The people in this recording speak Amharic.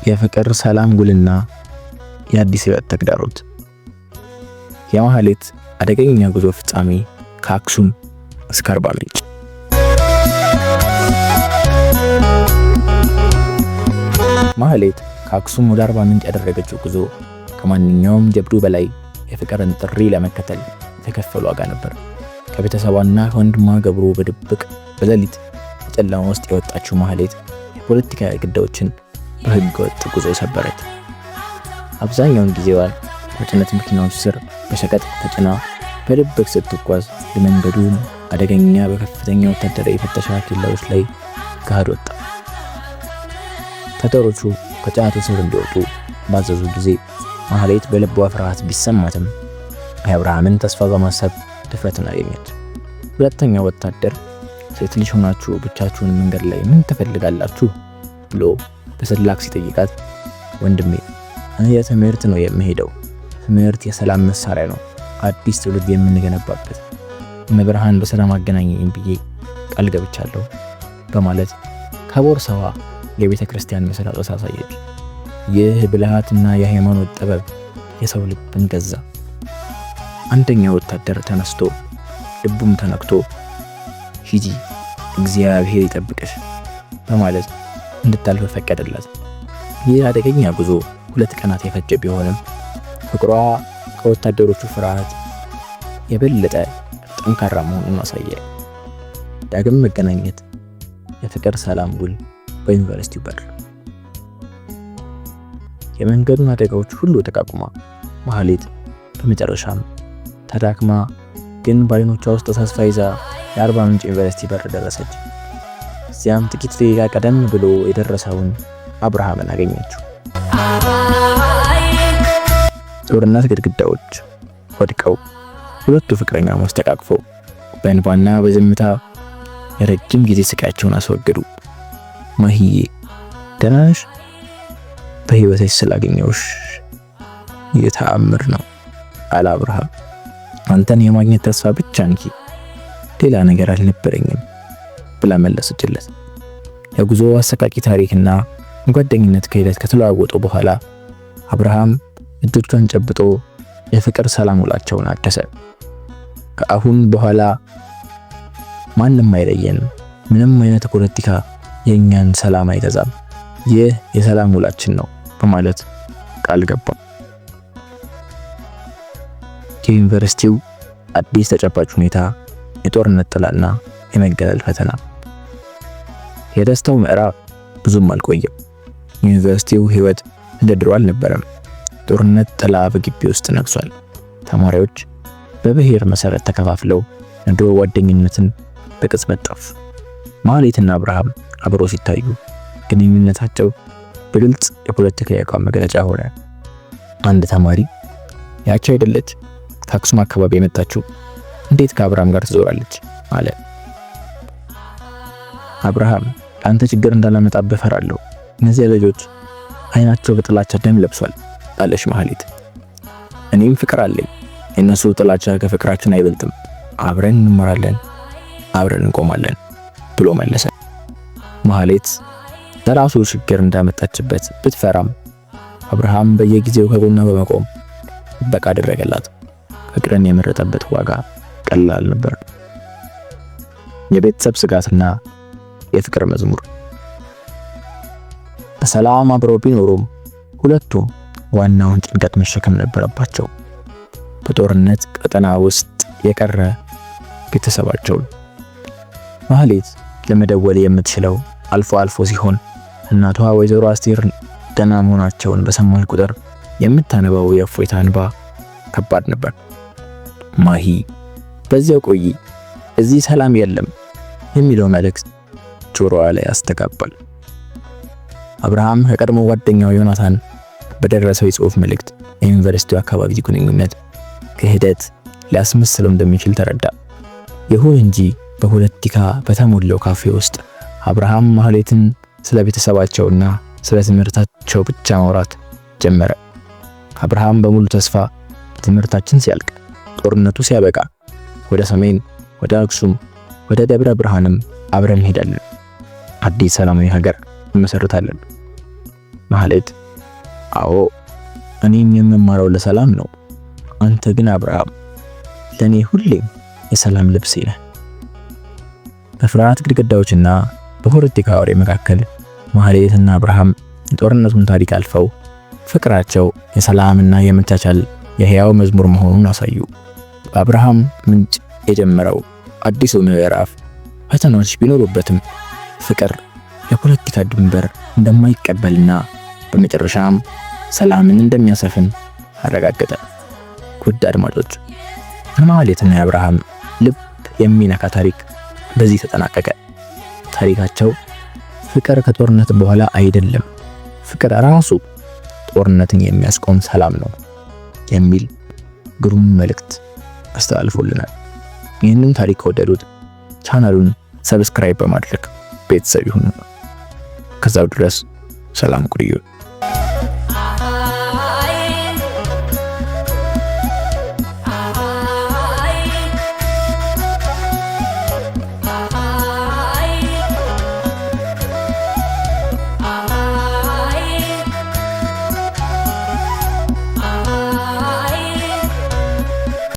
የፍቅር ሰላም ጉልና የአዲስ ሕይወት ተግዳሮት። የማህሌት አደገኛ ጉዞ ፍጻሜ ከአክሱም እስከ አርባ ምንጭ። ማህሌት ከአክሱም ወደ አርባ ምንጭ ያደረገችው ጉዞ ከማንኛውም ጀብዱ በላይ የፍቅርን ጥሪ ለመከተል የተከፈለ ዋጋ ነበር። ከቤተሰቧና ከወንድሟ ገብሩ በድብቅ በሌሊት በጨለማ ውስጥ የወጣችው ማህሌት የፖለቲካ ግዳዎችን በህገ ወጥ ጉዞ ሰበረች። አብዛኛውን ጊዜዋን በጭነት መኪናዎች ስር በሸቀጥ ተጭና በድብቅ ስትጓዝ የመንገዱን አደገኛ በከፍተኛ ወታደራዊ ፍተሻ ኬላዎች ላይ ገሃድ ወጣ። ታታሮቹ ከጭነቱ ስር እንዲወጡ ባዘዙ ጊዜ ማህሌት በልቧ ፍርሃት ቢሰማትም የአብርሃምን ተስፋ በማሰብ ድፍረትን አገኘች። ሁለተኛው ወታደር "ሴት ልጅ ሆናችሁ ብቻችሁን መንገድ ላይ ምን ትፈልጋላችሁ?" ብሎ በስላቅ ሲጠይቃት፣ "ወንድሜ፣ እኔ ለትምህርት ነው የምሄደው። ትምህርት የሰላም መሳሪያ ነው፣ አዲስ ትውልድ የምንገነባበት። እመብርሃን በሰላም አገናኘኝ ብዬ ቃል ገብቻለሁ" በማለት ከቦርሳዋ የቤተ ክርስቲያን ምስል አውጥታ አሳየች። ይህ ብልሃትና የሃይማኖት ጥበብ የሰው ልብን ገዛ። አንደኛው ወታደር ተነስቶ ልቡም ተነክቶ "ሂጂ፣ እግዚአብሔር ይጠብቅሽ" በማለት እንድታልፍ ፈቀደላት። ይህ አደገኛ ጉዞ 2 ቀናት የፈጀ ቢሆንም ፍቅሯ ከወታደሮቹ ፍርሃት የበለጠ ጠንካራ መሆኑን አሳየ። ዳግም መገናኘት፣ የፍቅር ሰላም ውል በዩኒቨርሲቲው በር። የመንገዱን አደጋዎች ሁሉ ተቋቁማ ማህሌት በመጨረሻም ተዳክማ ግን በአይኖቿ ውስጥ ተስፋ ይዛ የአርባ ምንጭ ዩኒቨርሲቲ በር ደረሰች። እዚያም ጥቂት ደቂቃ ቀደም ብሎ የደረሰውን አብርሃምን አገኘችው። ጦርነት ግድግዳዎች ወድቀው ሁለቱ ፍቅረኛሞች ተቃቅፈው በእንባና በዝምታ የረጅም ጊዜ ስቃያቸውን አስወገዱ። "ማሂዬ፣ ደህና ነሽ? በህይወትሽ ስላገኘሁሽ የተአምር ነው" አለ አብርሃም። "አንተን የማግኘት ተስፋ ብቻ እንጂ ሌላ ነገር አልነበረኝም" ብላ መለሰችለት። የጉዞ አሰቃቂ ታሪክና ጓደኝነት ክህደት ከተለዋወጡ በኋላ አብርሃም እጆቿን ጨብጦ የፍቅር ሰላም ውላቸውን አደሰ። "ከአሁን በኋላ ማንም አይለየንም። ምንም አይነት ፖለቲካ የእኛን ሰላም አይገዛም። ይህ የሰላም ውላችን ነው" በማለት ቃል ገባ። የዩኒቨርሲቲው አዲስ ተጨባጭ ሁኔታ፣ የጦርነት ጥላና የመገለል ፈተና። የደስታው ምዕራፍ ብዙም አልቆየም። ዩኒቨርሲቲው ህይወት እንደ ድሮ አልነበረም። ጦርነት ጥላ በግቢ ውስጥ ነግሷል። ተማሪዎች በብሔር መሰረት ተከፋፍለው የድሮ ጓደኝነትን በቅጽበት ጠፉ። ማህሌትና አብርሃም አብረው ሲታዩ ግንኙነታቸው በግልጽ የፖለቲካ የአቋም መግለጫ ሆነ። አንድ ተማሪ "ያቺ አይደለች ከአክሱም አካባቢ የመጣችው? እንዴት ከአብርሃም ጋር ትዞራለች?" አለ። "አብርሃም፣ ለአንተ ችግር እንዳላመጣብህ እፈራለሁ። እነዚያ ልጆች አይናቸው በጥላቻ ደም ለብሷል" አለች ማህሌት። "እኔም ፍቅር አለኝ። የእነሱ ጥላቻ ከፍቅራችን አይበልጥም። አብረን እንማራለን፣ አብረን እንቆማለን" ብሎ መለሰ። ማህሌት ለራሱ ችግር እንዳመጣችበት ብትፈራም አብርሃም በየጊዜው ከጎኗ በመቆም ጥበቃ አደረገላት። ፍቅርን የመረጠበት ዋጋ ቀላል ነበር። የቤተሰብ ስጋትና የፍቅር መዝሙር። በሰላም አብረው ቢኖሩም ሁለቱም ዋናውን ጭንቀት መሸከም ነበረባቸው። በጦርነት ቀጠና ውስጥ የቀረ ቤተሰባቸውን። ማህሌት ለመደወል የምትችለው አልፎ አልፎ ሲሆን እናቷ ወይዘሮ አስቴር ደህና መሆናቸውን በሰማች ቁጥር የምታነባው የእፎይታ እንባ ከባድ ነበር። "ማሂ፣ በዚያው ቆይ፣ እዚህ ሰላም የለም" የሚለው መልእክት ጆሮዋ ላይ ያስተጋባል። አብርሃም ከቀድሞ ጓደኛው ዮናታን በደረሰው የጽሑፍ መልእክት የዩኒቨርሲቲው አካባቢ ግንኙነት ክህደት ሊያስመስለው እንደሚችል ተረዳ። ይሁን እንጂ በፖለቲካ በተሞላው ካፌ ውስጥ አብርሃም ማህሌትን ስለ ቤተሰባቸውና ስለ ትምህርታቸው ብቻ ማውራት ጀመረ። አብርሃም በሙሉ ተስፋ ትምህርታችን ሲያልቅ፣ ጦርነቱ ሲያበቃ ወደ ሰሜን፣ ወደ አክሱም፣ ወደ ደብረ ብርሃንም አብረን እንሄዳለን። አዲስ ሰላማዊ ሀገር እንመሰርታለን። ማህሌት፣ አዎ እኔም የምማረው ለሰላም ነው። አንተ ግን አብርሃም ለኔ ሁሌም የሰላም ልብሴ ነህ። በፍርሃት ግድግዳዎችና በፖለቲካ ወሬ መካከል ማህሌትና አብርሃም የጦርነቱን ታሪክ አልፈው ፍቅራቸው የሰላምና የመቻቻል የሕያው መዝሙር መሆኑን አሳዩ። በአብርሃም ምንጭ የጀመረው አዲሱ ምዕራፍ ፈተናዎች ቢኖሩበትም ፍቅር የፖለቲካ ድንበር እንደማይቀበልና በመጨረሻም ሰላምን እንደሚያሰፍን አረጋገጠ። ውድ አድማጮች፣ የማህሌትና የአብርሃም ልብ የሚነካ ታሪክ በዚህ ተጠናቀቀ። ታሪካቸው ፍቅር ከጦርነት በኋላ አይደለም፣ ፍቅር ራሱ ጦርነትን የሚያስቆም ሰላም ነው የሚል ግሩም መልእክት አስተላልፎልናል። ይህንን ታሪክ ከወደዱት ቻናሉን subscribe በማድረግ ቤተሰብ ይሁኑ። ከዛው ድረስ ሰላም ቆዩ።